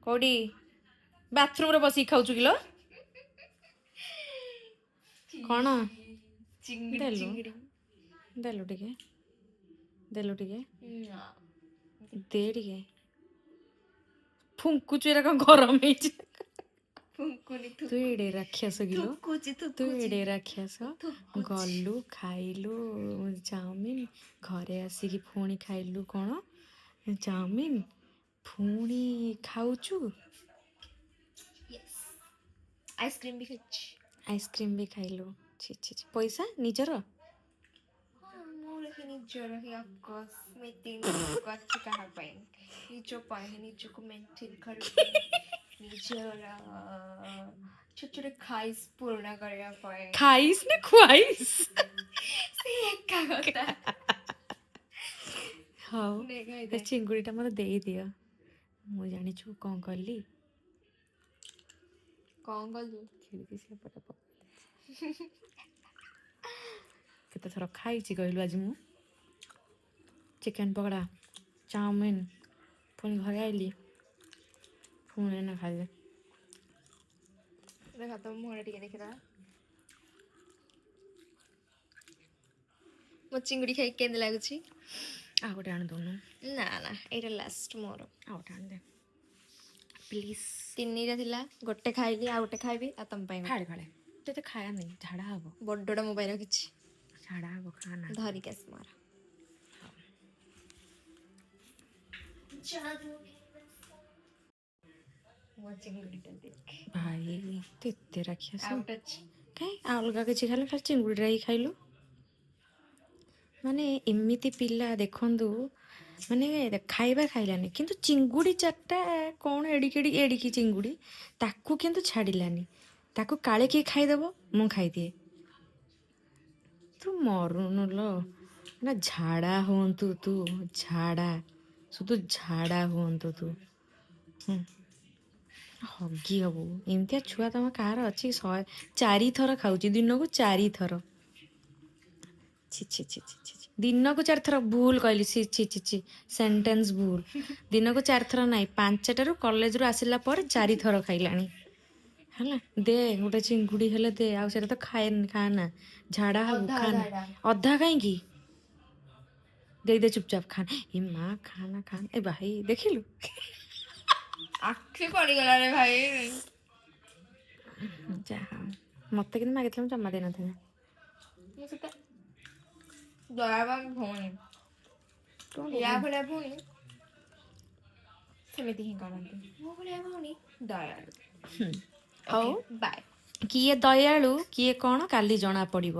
କୋଉଠି ବାଥରୁମରେ ବସିକି ଖାଉଛୁ କିଲୋ? କ'ଣ? ଚିଙ୍ଗୁଡ଼ି। ଦେଲୁ। ଚିଙ୍ଗୁଡ଼ି। ଦେଲୁ ଟିକେ, ଦେଲୁ ଟିକେ। ନା। ଦେ ଟିକେ। ଫୁଙ୍କୁଛୁ, ଏରା କ'ଣ ଗରମ ହେଇଛି? ଫୁଙ୍କୁନି। ତୁ ଏଡ଼େ ରାକ୍ଷସ କିଲୋ? ଥୁକୁଛି। ତୁ ଥୁକୁଛି। ଏଡ଼େ ରାକ୍ଷସ। ଥୁକୁଛି। ଗଲୁ, ଖାଇଲୁ ଚାଉମିନ, ଘରେ ଆସିକି ପୁଣି ଖାଇଲୁ କ'ଣ ଚାଉମିନ, ପୁଣି ଖାଉଛୁ। ଆଇସ୍କ୍ରିମ୍ ବି ଖାଇଛି। ଆଇସ୍କ୍ରିମ୍ ବି ଖାଇଲୁ। ଛି ଛି ଛି। ପଇସା ନିଜର? ହଁ, ମୋର ହିଁ, ନିଜର ହିଁ, ଅଫକୋର୍ସ। ମୁଁ ଏତେ ଇନକମ୍ କରିଛି କାହା ପାଇଁ? ନିଜ ପାଇଁ ହିଁ, ନିଜକୁ ମେଣ୍ଟେନ୍ କରିବା ପାଇଁ, ନିଜର ଛୋଟ ଛୋଟ ଖାଇସ୍ ପୂର୍ଣ୍ଣ କରିବା ପାଇଁ। ଖାଇସ୍ ନା ଖୁଆଇସ୍? ସେ ଏକା କଥା। ହଉ। ନେ, ଏ ଖାଇଦେ। ଚିଙ୍ଗୁଡ଼ିଟା ମୋତେ ଦେଇଦିଅ। ମୁଁ ଜାଣିଛୁ କ'ଣ କଲି? କ'ଣ କଲୁ? ଖିରିକି ସେପଟେ ପକେଇ କେତେ ଥର ଖାଇଛି କହିଲୁ ଆଜି ମୁଁ? ଚିକେନ୍ ପକୋଡ଼ା, ଚାଉମିନ, ପୁଣି ଘରେ ଆଇଲି, ପୁଣି ଏଇନା ଖାଇଲି। ଦେଖ, ତମ ମୁହଁଟା ଟିକେ ଦେଖିଦବା। ମୋ ଚିଙ୍ଗୁଡ଼ି ଖାଇକି କେମିତି ଲାଗୁଛି? ଆଉ ଗୋଟେ ଆଣି ଦଉନୁ। ନା ନା, ଏଇଟା ଲାଷ୍ଟ ମୋର। ଆଉ ଗୋଟେ ଆଣିଦେ ପ୍ଲିଜ୍। ତିନିଟା ଥିଲା, ଗୋଟେ ଖାଇଲି, ଆଉ ଗୋଟେ ଖାଇବି, ଆଉ ତମ ପାଇଁ ଗୋଟେ। ଫାଳେ ଫାଳେ। ତତେ ଖାଇବା ନାହିଁ, ଝାଡ଼ା ହବ। ବଡ଼ଟା ମୋ ପାଇଁ ରଖିଛି। ଝାଡ଼ା ହବ, ଖା ନା। ଧରିକି ଆସ ମୋର। ମୋ ଚିଙ୍ଗୁଡ଼ିଟା ଦେଖ। ଭାଇ, ତୁ ଏତେ ରାକ୍ଷସ। ଆଉ ଗୋଟେ ଅଛି। କାଇଁ, ଆଉ ଅଲଗା କିଛି ଖାଇଲୁ? ଖାଲି ଚିଙ୍ଗୁଡ଼ିଟା ହିଁ ଖାଇଲୁ। ମାନେ ଏମିତି ପିଲା ଦେଖନ୍ତୁ, ମାନେ ଖାଇବା ଖାଇଲାନି, କିନ୍ତୁ ଚିଙ୍ଗୁଡ଼ି ଚାରିଟା କ'ଣ ଏଡ଼ିକି ଏଡ଼ିକି ଏଡ଼ିକି ଚିଙ୍ଗୁଡ଼ି, ତାକୁ କିନ୍ତୁ ଛାଡ଼ିଲାନି। ତାକୁ କାଳେ କିଏ ଖାଇଦେବ, ମୁଁ ଖାଇଦିଏ। ତୁ ମରୁନୁ ଲୋ ନା? ଝାଡ଼ା ହୁଅନ୍ତୁ ତୁ, ଝାଡ଼ା, ଶୁଧୁ ଝାଡ଼ା ହୁଅନ୍ତୁ ତୁ। ହୁଁ ହଗି ହବୁ। ଏମିତିଆ ଛୁଆ ତମ କାହାର ଅଛି? 104 ଥର ଖାଉଛି ଦିନକୁ, ଚାରିଥର। ଛି ଛି ଛି ଛି ଛି ଛି। ଦିନକୁ ଚାରିଥର ଭୁଲ କହିଲି। ଛି ଛି ଛି ଛି, ସେଣ୍ଟେନ୍ସ ଭୁଲ। ଦିନକୁ ଚାରିଥର ନାହିଁ, 5ଟାରୁ କଲେଜରୁ ଆସିଲା ପରେ ଚାରିଥର ଖାଇଲାଣି। ହେଲା, ଦେ ଗୋଟେ ଚିଙ୍ଗୁଡ଼ି ହେଲେ ଦେ। ଆଉ ସେଇଟା ତ ଖାଏନି, ଖା ନା, ଝାଡ଼ା ହବୁ। ଅଧା। ଖା ନା। ଅଧାଟା। ଅଧା କାହିଁକି? ଦେଇଦେ ଚୁପଚାପ, ଖା ଏ ମା, ଖା ନା, ଖା ନା। ଏ ଭାଇ, ଦେଖିଲୁ? ଆଖି ପଡ଼ିଗଲା ରେ ଭାଇ। ଯାହା ହଉ। ମତେ କିନ୍ତୁ ମାଗିଥିଲେ ମୁଁ ଜମା ଦେଇନଥାନ୍ତି। ମୁଁ ସେଟା ଦୟାବାନ ଭଉଣୀ। କଣ? ୟା ଭଳିଆ ଭଉଣୀ ସେମିତି ହିଁ କରନ୍ତି। ମୋ ଭଳିଆ ଭଉଣୀ ଦୟାଳୁ। ହଉ। ବାଏ। କିଏ ଦୟାଳୁ, କିଏ କ'ଣ, କାଲି ଜଣା ପଡ଼ିବ।